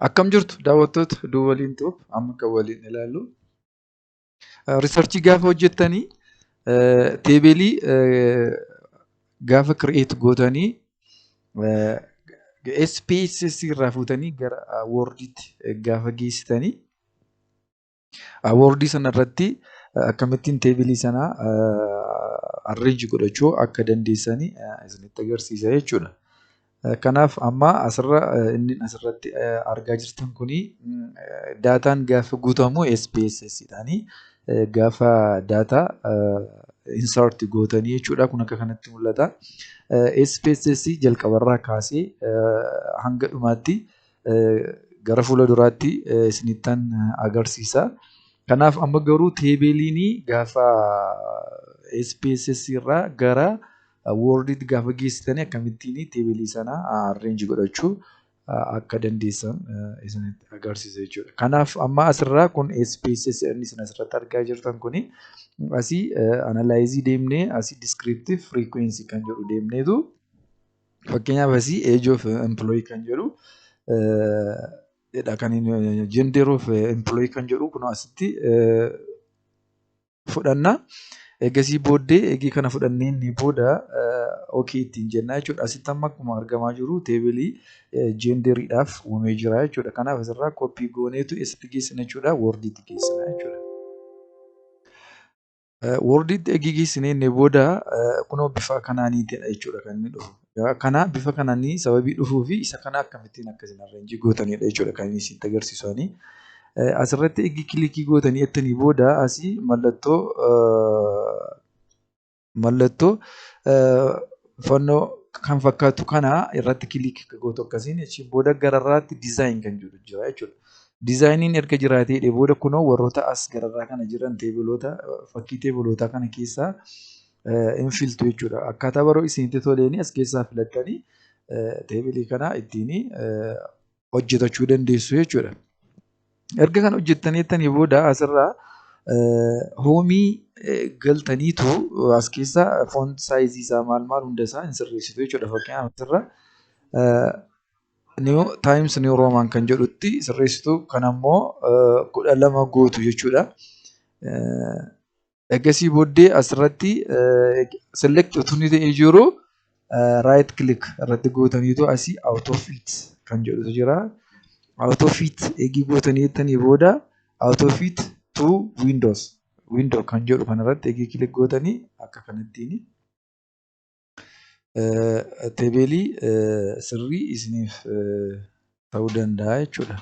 Akkam jirtu daawwattoota Duwwaliin Tube? Amma kan waliin ilaallu researchii gaafa hojjettanii tableii gaafa create gootanii SPSS irraa fuutanii gara Wordiitti gaafa geessitanii, Wordii sana irratti akkamittiin tableii sana arrange godhachuu akka dandeessanii isinitti agarsiisa jechuudha. Kanaaf amma asirra inni asirratti argaa jirtan kuni dataan gaafa guutamu SPSS dhaani gaafa data insert gootanii jechuudha. Kun akka kanatti mul'ata. SPSS jalqabarraa kaasee hanga dhumaatti gara fuula duraatti isinittan agarsiisa. Kanaaf amma garuu tableiin gaafa SPSS irraa gara Wordiitti gaafa geessitanii akkamittiin tableii sana arrange godhachuu akka dandeessan isinitti agarsiisa jechuudha. Kanaaf amma asirraa kun SPSS inni isin asirratti argaa jirtan kuni asii analyzeii deemnee, asii descriptive frequency kan jedhu deemneetu, fakkeenyaaf asii age of employee kan jedhu dha, kan gender of employee kan jedhu kun asitti fudhanna. Egasii booddee eegii kana fudhannee inni booda okay ittiin jenna jechuudha. Asitti amma akkuma argamaa jiru tableii genderiidhaaf uumee jira jechuudha. Kanaaf asirraa copy gooneetu eessatti geessina jechuudha? Wordiitti geessina jechuudha. Wordiitti eegii geessinee inni booda kunoo bifa kanaaniitidha jechuudha kan inni dhufu. Kana bifa kanaanii sababii dhufuu fi isa kana akkamittiin akkasiin arrange gootanidha jechuudha kan inni isinitti agarsiisu. Asirratti eegii clickii gootanii jettanii booda asii mallattoo fannoo kan fakkaatu kana irratti click gootu akkasiin. Achiin booda gararraatti design kan jedhu jira jechuudha. Designiin erga jiraatee booda kunoo warroota as gararraa kana jiran tableoota, fakkii tableootaa kana keessaa hin filtu jechuudha. Akkaataa baroo isinitti toleen as keessaa filattanii tableii kana ittiin hojjetachuu dandeessu jechuudha. Erga kana hojjettanii jettanii booda asirraa homeii galtaniitu as keessa font sizeii isaa maal maal hunda isaa hin sirreessitu jechuudha. Fakkeenyaaf asirra Times New Roman kan jedhutti sirreessitu, kan ammoo 12 gootu jechuudha. Ergasii booddee asirratti select utuu inni ta'ee jiru right click irratti gootaniitu asii auto fit kan jedhutu jira. Auto fit eegii gootanii jettanii booda auto fit to window kan jedhu kanarratti eegii click gootanii akka kanattiin tableii sirrii isiniif ta'uu danda'a jechuudha.